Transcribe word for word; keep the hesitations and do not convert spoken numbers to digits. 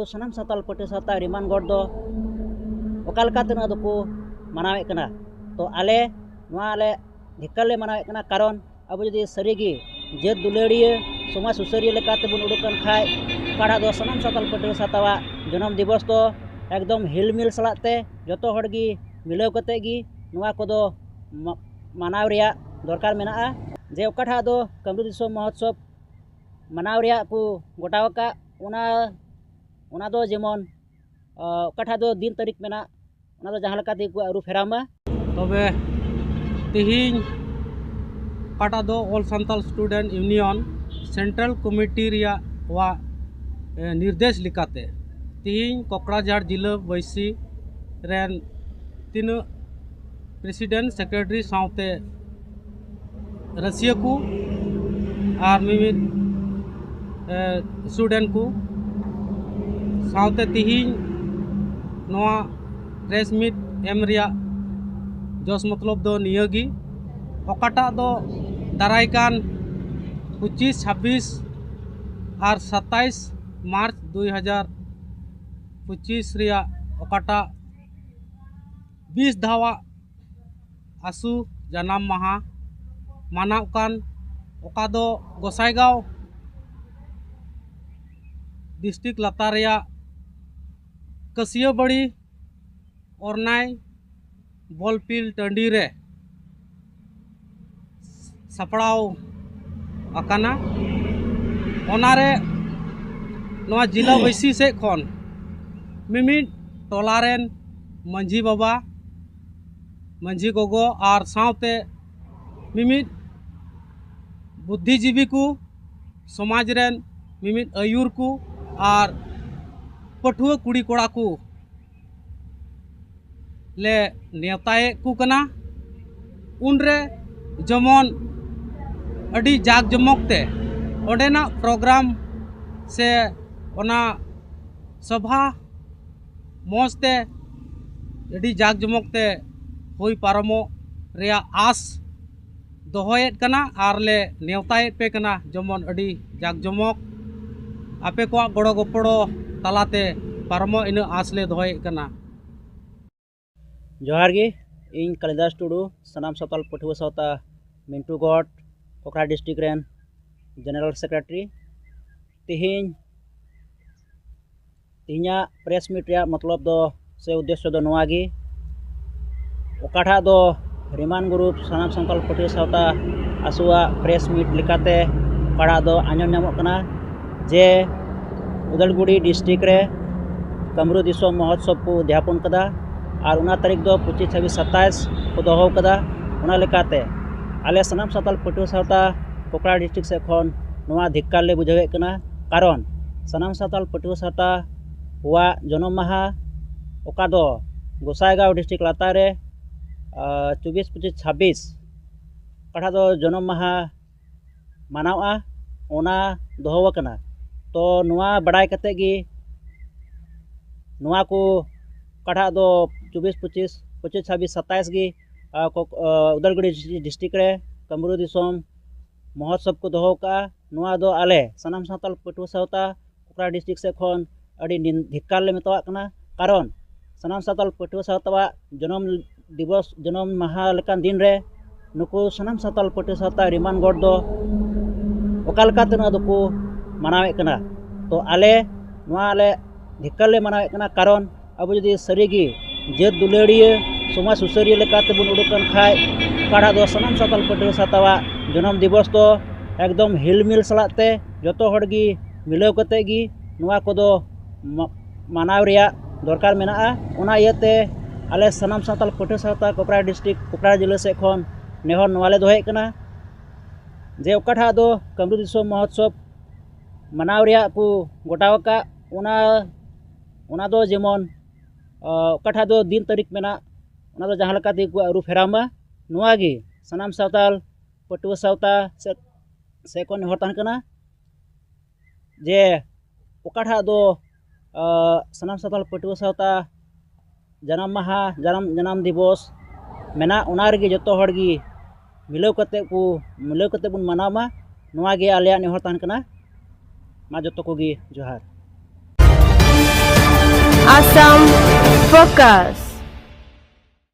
ᱥᱟᱱᱟᱢ ᱥᱟᱱᱛᱟᱲ ᱯᱟᱹᱴᱷᱩᱣᱟᱹ ᱥᱟᱶᱛᱟ ᱨᱤᱢᱟᱱ ᱜᱚᱰ ᱫᱚ ᱚᱠᱟ ᱞᱮᱠᱟᱛᱮ ᱱᱚᱣᱟ ᱫᱚᱠᱚ ᱢᱟᱱᱟᱣᱮᱫ ᱠᱟᱱᱟ? ᱛᱚ ᱟᱞᱮ ᱱᱚᱣᱟ ᱞᱮ ᱫᱷᱤᱠᱠᱟᱨ ᱞᱮ ᱢᱟᱱᱟᱣᱮᱫ ᱠᱟᱱᱟ, ᱠᱟᱨᱚᱱ ᱟᱵᱚ ᱡᱩᱫᱤ ᱥᱟᱹᱨᱤᱜᱮ ᱡᱟᱹᱛ ᱫᱩᱞᱟᱹᱲᱤᱭᱟᱹ, ᱥᱚᱢᱟᱡᱽ ᱥᱩᱥᱟᱹᱨᱤᱭᱟᱹ ᱞᱮᱠᱟᱛᱮᱵᱚᱱ ᱩᱰᱩᱠ ᱠᱟᱱ ᱠᱷᱟᱡ, ᱚᱠᱟᱴᱟᱜ ᱫᱚ ᱥᱟᱱᱟᱢ ᱥᱟᱱᱛᱟᱲ ᱯᱟᱹᱴᱷᱩᱣᱟᱹ ᱥᱟᱶᱛᱟᱣᱟᱜ ᱡᱚᱱᱚᱢ ᱫᱤᱵᱚᱥ ᱫᱚ ᱮᱠᱫᱚᱢ ᱦᱤᱞᱢᱤᱞ ᱥᱟᱞᱟᱜ ᱛᱮ ᱡᱚᱛᱚ ᱦᱚᱲ ᱜᱮ ᱢᱤᱞᱟᱹᱣ ᱠᱟᱛᱮ ᱜᱮ ᱱᱚᱣᱟ ᱠᱚᱫᱚ ᱢᱟ-, ᱢᱟᱱᱟᱣ ᱨᱮᱭᱟᱜ ᱫᱚᱨᱠᱟᱨ ᱢᱮᱱᱟᱜᱼᱟ᱾ ᱡᱮ ᱚᱠᱟᱴᱟᱜ ᱫᱚ ᱠᱟᱢᱨᱩ ᱫᱤᱥᱚᱢ ᱢᱚᱦᱳᱛᱥᱚᱵ ᱢᱟᱱᱟᱣ ᱨᱮᱭᱟᱜ ᱠᱚ ᱜᱚᱴᱟᱣ ᱟᱠᱟᱫ, ᱚᱱᱟ, ᱚᱱᱟ ᱫᱚ ᱡᱮᱢᱚᱱ, ᱚᱠᱟᱴᱟᱜ ᱫᱚ ᱫᱤᱱ ᱛᱟᱹᱨᱤᱠᱷ ᱢᱮᱱᱟᱜ, ᱚᱱᱟ ᱫᱚ ᱡᱟᱦᱟᱸ ᱞᱮᱠᱟ ᱛᱮᱜᱮ ᱠᱚ ᱟᱹᱨᱩ ᱯᱷᱮᱨᱟᱣ ᱢᱟ᱾ ᱛᱚᱵᱮ ᱛᱮᱦᱮᱧ ᱚᱠᱟᱴᱟᱜ ᱫᱚ All Santal Student Union Central Committee ᱨᱮᱭᱟᱜ ᱣᱟᱜ, ᱮ, ᱱᱤᱨᱫᱮᱥ ᱞᱮᱠᱟᱛᱮ ᱛᱮᱦᱮᱧ ᱠᱚᱠᱲᱟᱡᱷᱟᱲ ᱡᱤᱞᱟᱹ ᱵᱟᱹᱭᱥᱤ ᱨᱮᱱ ᱛᱤᱱᱟᱹᱜ president, secretary ᱥᱟᱶᱛᱮ ᱨᱟᱹᱥᱤᱭᱟᱹ ᱠᱚ ᱟᱨ ᱢᱤᱢᱤᱫ, ᱮ, student ᱠᱚ ᱥᱟᱶᱛᱮ ᱛᱮᱦᱮᱧ ᱱᱚᱣᱟ press meet ᱮᱢ ᱨᱮᱭᱟᱜ ᱡᱚᱥ ᱢᱚᱛᱞᱚᱵ ᱫᱚ ᱱᱤᱭᱟᱹ ᱜᱮ, ᱚᱠᱟᱴᱟᱜ ᱫᱚ ᱫᱟᱨᱟᱭ ᱠᱟᱱ ᱯᱚᱸᱪᱤᱥ, ᱪᱷᱟᱵᱵᱤᱥ ᱟᱨ ᱥᱟᱛᱟᱭᱤᱥ ᱢᱟᱨᱪ ᱫᱩᱭ ᱦᱟᱡᱟᱨ ᱯᱚᱸᱪᱤᱥ ᱨᱮᱭᱟᱜ ᱚᱠᱟᱴᱟᱜ ᱵᱤᱥ ᱫᱷᱟᱣᱟᱜ ᱟᱥᱩ ᱡᱟᱱᱟᱢ ᱢᱟᱦᱟ ᱢᱟᱱᱟᱣ ᱠᱟᱱ, ᱚᱠᱟ ᱫᱚ ᱜᱚᱸᱥᱟᱭᱜᱟᱸᱣ district ᱞᱟᱛᱟᱨ ᱨᱮᱭᱟᱜ ᱠᱟᱹᱥᱤᱭᱟᱹᱵᱟᱹᱲᱤ ᱚᱨᱱᱟᱭ ᱵᱚᱞᱯᱤᱞ ᱴᱟᱺᱰᱤ ᱨᱮ ᱥᱟᱯᱲᱟᱣ ᱟᱠᱟᱱᱟ᱾ ᱚᱱᱟᱨᱮ ᱱᱚᱣᱟ ᱡᱤᱞᱟᱹ ᱵᱟᱹᱭᱥᱤ ᱥᱮᱫ ᱠᱷᱚᱱ ᱢᱤᱢᱤᱫ ᱴᱚᱞᱟ ᱨᱮᱱ ᱢᱟᱹᱡᱷᱤ ᱵᱟᱵᱟ, ᱢᱟᱹᱡᱷᱤ ᱜᱚᱜᱚ ᱟᱨ ᱥᱟᱶᱛᱮ ᱢᱤᱢᱤᱫ ᱵᱩᱫᱽᱫᱷᱤᱡᱤᱵᱤ ᱠᱚ, ᱥᱚᱢᱟᱡᱽ ᱨᱮᱱ ᱢᱤᱢᱤᱫ ᱟᱹᱭᱩᱨ ᱠᱚ ᱟᱨ ᱯᱟᱹᱴᱷᱩᱣᱟᱹ ᱠᱩᱲᱤ ᱠᱚᱲᱟ ᱠᱚ ᱞᱮ ᱱᱮᱣᱛᱟᱭᱮᱫ ᱠᱚ ᱠᱟᱱᱟ᱾ ᱩᱱᱨᱮ ᱡᱮᱢᱚᱱ ᱟᱹᱰᱤ ᱡᱟᱠ ᱡᱚᱢᱚᱠ ᱛᱮ ᱚᱸᱰᱮᱱᱟᱜ program ᱥᱮ ᱚᱱᱟ ᱥᱚᱵᱷᱟ ᱢᱚᱡᱽ ᱛᱮ ᱟᱹᱰᱤ ᱡᱟᱠ ᱡᱚᱢᱚᱠ ᱛᱮ ᱦᱩᱭ ᱯᱟᱨᱚᱢᱚᱜ ᱨᱮᱭᱟᱜ ᱟᱥ ᱫᱚᱦᱚᱭᱮᱫ ᱠᱟᱱᱟ ᱟᱨ ᱞᱮ ᱱᱮᱣᱛᱟᱭᱮᱫ ᱯᱮ ᱠᱟᱱᱟ, ᱡᱮᱢᱚᱱ ᱟᱹᱰᱤ ᱡᱟᱠ ᱡᱚᱢᱚᱠ ᱟᱯᱮ ᱠᱚᱣᱟᱜ ᱜᱚᱲᱚ ᱜᱚᱯᱚᱲᱚ ᱛᱟᱞᱟᱛᱮ ᱯᱟᱨᱚᱢᱚᱜ, ᱤᱱᱟᱹ ᱟᱸᱥ ᱞᱮ ᱫᱚᱦᱚᱭᱮᱫ ᱠᱟᱱᱟ᱾ ᱡᱚᱦᱟᱨ ᱜᱮ, ᱤᱧ ᱠᱟᱞᱤᱫᱟᱥ ᱴᱩᱰᱩ, ᱥᱟᱱᱟᱢ ᱥᱟᱶᱛᱟᱞ ᱯᱟᱹᱴᱷᱩᱣᱟᱹ ᱥᱟᱶᱛᱟ ᱢᱤᱱᱴᱩ ᱜᱚᱰ, ᱠᱚᱠᱲᱟ ᱰᱤᱥᱴᱨᱤᱠᱴ ᱨᱮᱱ ᱡᱮᱱᱟᱨᱮᱞ ᱥᱮᱠᱨᱮᱴᱟᱨᱤ᱾ ᱛᱮᱦᱮᱧ, ᱛᱮᱦᱮᱧᱟᱜ ᱯᱨᱮᱥ ᱢᱤᱴ ᱨᱮᱭᱟᱜ ᱢᱚᱛᱞᱚᱵ ᱫᱚ ᱥᱮ ᱩᱫᱽᱫᱮᱥᱥᱚ ᱫᱚ ᱱᱚᱣᱟ ᱜᱮ, ᱚᱠᱟᱴᱟᱜ ᱫᱚ ᱨᱤᱢᱟᱱ ᱜᱨᱩᱯ ᱥᱟᱱᱟᱢ ᱥᱟᱱᱛᱟᱲ ᱯᱟᱹᱴᱷᱩᱣᱟᱹ ᱥᱟᱶᱛᱟ ᱟᱥᱩᱣᱟᱜ ᱯᱨᱮᱥ ᱢᱤᱴ ᱞᱮᱠᱟᱛᱮ ᱚᱠᱟᱴᱟᱜ ᱫᱚ ᱟᱸᱡᱚᱢ ᱧᱟᱢᱚᱜ ᱠᱟᱱᱟ ᱡᱮ ᱩᱫᱟᱞᱜᱩᱲᱤ ᱰᱤᱥᱴᱨᱤᱠᱴ ᱨᱮ ᱠᱟᱢᱨᱩ ᱫᱤᱥᱚᱢ ᱢᱚᱦᱳᱛᱥᱚᱵ ᱠᱚ ᱩᱫᱽᱡᱟᱯᱚᱱ ᱠᱟᱫᱟ, ᱟᱨ ᱚᱱᱟ ᱛᱟᱹᱨᱤᱠᱷ ᱫᱚ ᱯᱚᱸᱪᱤᱥ, ᱪᱷᱟᱵᱵᱤᱥ, ᱥᱟᱛᱟᱥ ᱠᱚ ᱫᱚᱦᱚ ᱠᱟᱫᱟ᱾ ᱚᱱᱟ ᱞᱮᱠᱟᱛᱮ ᱟᱞᱮ ᱥᱟᱱᱟᱢ ᱥᱟᱱᱛᱟᱲ ᱯᱟᱹᱴᱷᱩᱣᱟᱹ ᱥᱟᱶᱛᱟ ᱠᱚᱠᱲᱟ ᱰᱤᱥᱴᱨᱤᱠᱴ ᱥᱮᱫ ᱠᱷᱚᱱ ᱱᱚᱣᱟ ᱫᱷᱤᱠᱠᱟᱨ ᱞᱮ ᱵᱩᱡᱷᱟᱹᱣᱮᱫ ᱠᱟᱱᱟ, ᱠᱟᱨᱚᱱ ᱥᱟᱱᱟᱢ ᱥᱟᱱᱛᱟᱲ ᱯᱟᱹᱴᱷᱩᱣᱟᱹ ᱥᱟᱶᱛᱟ ᱠᱚᱣᱟᱜ ᱡᱚᱱᱚᱢ ᱢᱟᱦᱟ, ᱚᱠᱟ ᱫᱚ ᱜᱚᱸᱥᱟᱭᱜᱟᱸᱣ ᱰᱤᱥᱴᱨᱤᱠᱴ ᱞᱟᱛᱟᱨ ᱨᱮ, ᱟᱨ, ᱪᱚᱵᱵᱤᱥ, ᱯᱚᱸᱪᱤᱥ, ᱪᱷᱟᱵᱵᱤᱥ ᱚᱠᱟᱴᱟᱜ ᱫᱚ ᱡᱚᱱᱚᱢ ᱢᱟᱦᱟ ᱢᱟᱱᱟᱣᱼᱟ, ᱚᱱᱟ ᱫᱚᱦᱚ ᱟᱠᱟᱱᱟ᱾ ᱛᱚ ᱱᱚᱣᱟ ᱵᱟᱰᱟᱭ ᱠᱟᱛᱮ ᱜᱮ ᱱᱚᱣᱟ ᱠᱚ ᱚᱠᱟᱴᱟᱜ ᱫᱚ ᱪᱚᱵᱵᱤᱥ, ᱯᱚᱸᱪᱤᱥ, ᱯᱚᱸᱪᱤᱥ, ᱪᱷᱟᱵᱵᱤᱥ, ᱥᱟᱛᱟᱥ ᱜᱮ, ᱟᱨ, ᱠᱚ-, ᱟᱨ, ᱩᱫᱟᱞᱜᱩᱲᱤ ᱰᱤᱥᱴᱨᱤᱠᱴ ᱨᱮ ᱠᱟᱢᱨᱩ ᱫᱤᱥᱚᱢ ᱢᱚᱦᱳᱛᱥᱚᱵ ᱠᱚ ᱫᱚᱦᱚ ᱟᱠᱟᱫᱼᱟ᱾ ᱱᱚᱣᱟ ᱫᱚ ᱟᱞᱮ ᱥᱟᱱᱟᱢ ᱥᱟᱱᱛᱟᱲ ᱯᱟᱹᱴᱷᱩᱣᱟᱹ ᱥᱟᱶᱛᱟ ᱠᱚᱠᱲᱟ ᱰᱤᱥᱴᱨᱤᱠᱴ ᱥᱮᱫ ᱠᱷᱚᱱ ᱟᱹᱰᱤ ᱱᱤᱱ-, ᱫᱷᱤᱠᱠᱟᱨ ᱞᱮ ᱢᱮᱛᱟᱣᱟᱜ ᱠᱟᱱᱟ, ᱠᱟᱨᱚᱱ ᱥᱟᱱᱟᱢ ᱥᱟᱱᱛᱟᱲ ᱯᱟᱹᱴᱷᱩᱣᱟᱹ ᱥᱟᱶᱛᱟᱣᱟᱜ ᱡᱚᱱᱚᱢ ᱫᱤᱵᱚᱥ, ᱡᱚᱱᱚᱢ ᱢᱟᱦᱟ ᱞᱮᱠᱟᱱ ᱫᱤᱱ ᱨᱮ ᱱᱩᱠᱩ ᱥᱟᱱᱟᱢ ᱥᱟᱱᱛᱟᱲ ᱯᱟᱹᱴᱷᱩᱣᱟᱹ ᱥᱟᱶᱛᱟ ᱨᱤᱢᱟᱱ ᱜᱚᱰ ᱫᱚ ᱚᱠᱟ ᱞᱮᱠᱟᱛᱮ ᱱᱚᱣᱟ ᱫᱚᱠᱚ ᱢᱟᱱᱟᱣᱮᱫ ᱠᱟᱱᱟ? ᱛᱚ ᱟᱞᱮ ᱱᱚᱣᱟ ᱞᱮ ᱫᱷᱤᱠᱠᱟᱨ ᱞᱮ ᱢᱟᱱᱟᱣᱮᱫ ᱠᱟᱱᱟ, ᱠᱟᱨᱚᱱ ᱟᱵᱚ ᱡᱩᱫᱤ ᱥᱟᱹᱨᱤᱜᱮ ᱡᱟᱹᱛ ᱫᱩᱞᱟᱹᱲᱤᱭᱟᱹ, ᱥᱚᱢᱟᱡᱽ ᱥᱩᱥᱟᱹᱨᱤᱭᱟᱹ ᱞᱮᱠᱟᱛᱮ ᱵᱚᱱ ᱩᱰᱩᱠ ᱠᱟᱱ ᱠᱷᱟᱡ, ᱚᱠᱟᱴᱟᱜ ᱫᱚ ᱥᱟᱱᱟᱢ ᱥᱟᱱᱛᱟᱲ ᱯᱟᱹᱴᱷᱩᱣᱟᱹ ᱥᱟᱶᱛᱟᱣᱟᱜ ᱡᱚᱱᱚᱢ ᱫᱤᱵᱚᱥ ᱫᱚ ᱮᱠᱫᱚᱢ ᱦᱤᱞᱢᱤᱞ ᱥᱟᱞᱟᱜ ᱛᱮ ᱡᱚᱛᱚ ᱦᱚᱲ ᱜᱮ ᱢᱤᱞᱟᱹᱣ ᱠᱟᱛᱮ ᱜᱮ ᱱᱚᱣᱟ ᱠᱚᱫᱚ ᱢᱟ-, ᱢᱟᱱᱟᱣ ᱨᱮᱭᱟᱜ ᱫᱚᱨᱠᱟᱨ ᱢᱮᱱᱟᱜᱼᱟ᱾ ᱚᱱᱟ ᱤᱭᱟᱹᱛᱮ ᱟᱞᱮ ᱥᱟᱱᱟᱢ ᱥᱟᱱᱛᱟᱲ ᱯᱟᱹᱴᱷᱩᱣᱟᱹ ᱥᱟᱶᱛᱟ ᱠᱚᱠᱲᱟ ᱰᱤᱥᱴᱨᱤᱠᱴ, ᱠᱚᱠᱲᱟ ᱡᱮᱞᱟᱹ ᱥᱮᱫ ᱠᱷᱚᱱ ᱱᱮᱦᱚᱨ ᱱᱚᱣᱟ ᱞᱮ ᱫᱚᱦᱚᱭᱮᱫ ᱠᱟᱱᱟ ᱡᱮ ᱚᱠᱟᱴᱟᱜ ᱫᱚ ᱠᱟᱢᱨᱩ ᱫᱤᱥᱚᱢ ᱢᱚᱦᱳᱛᱥᱚᱵ ᱢᱟᱱᱟᱣ ᱨᱮᱭᱟᱜ ᱠᱚ ᱜᱚᱴᱟᱣ ᱟᱠᱟᱫ, ᱚᱱᱟ, ᱚᱱᱟ ᱫᱚ ᱡᱮᱢᱚᱱ, ᱟᱸ, ᱚᱠᱟᱴᱟᱜ ᱫᱚ ᱫᱤᱱ ᱛᱟᱹᱨᱤᱠᱷ ᱢᱮᱱᱟᱜ, ᱚᱱᱟ ᱫᱚ ᱡᱟᱦᱟᱸ ᱞᱮᱠᱟ ᱛᱮᱜᱮ ᱠᱚ ᱟᱹᱨᱩ ᱯᱷᱮᱨᱟᱣ ᱢᱟ᱾ ᱱᱚᱣᱟ ᱜᱮ ᱥᱟᱱᱟᱢ ᱥᱟᱶᱛᱟᱞ ᱯᱟᱹᱴᱷᱩᱣᱟᱹ ᱥᱟᱶᱛᱟ ᱥᱮᱫ, ᱥᱮᱫ ᱠᱷᱚᱱ ᱱᱮᱦᱚᱨ ᱛᱟᱦᱮᱱ ᱠᱟᱱᱟ ᱡᱮ ᱚᱠᱟᱴᱟᱜ ᱫᱚ, ᱟᱸ, ᱥᱟᱱᱟᱢ ᱥᱟᱶᱛᱟᱞ ᱯᱟᱹᱴᱷᱩᱣᱟᱹ ᱥᱟᱶᱛᱟ ᱡᱟᱱᱟᱢ ᱢᱟᱦᱟ, ᱡᱟᱱᱟᱢ, ᱡᱟᱱᱟᱢ ᱫᱤᱵᱚᱥ ᱢᱮᱱᱟᱜ, ᱚᱱᱟ ᱨᱮᱜᱮ ᱡᱚᱛᱚ ᱦᱚᱲ ᱜᱮ ᱢᱤᱞᱟᱹᱣ ᱠᱟᱛᱮ ᱠᱚ, ᱢᱤᱞᱟᱹᱣ ᱠᱟᱛᱮ ᱵᱚᱱ ᱢᱟᱱᱟᱣ ᱢᱟ, ᱱᱚᱣᱟ ᱜᱮ ᱟᱞᱮᱭᱟᱜ ᱱᱮᱦᱚᱨ ᱛᱟᱦᱮᱱ ᱠᱟᱱᱟ᱾ ᱢᱟ ᱡᱚᱛᱚ ᱠᱚᱜᱮ ᱡᱚᱦᱟᱨ᱾ Assam Focus.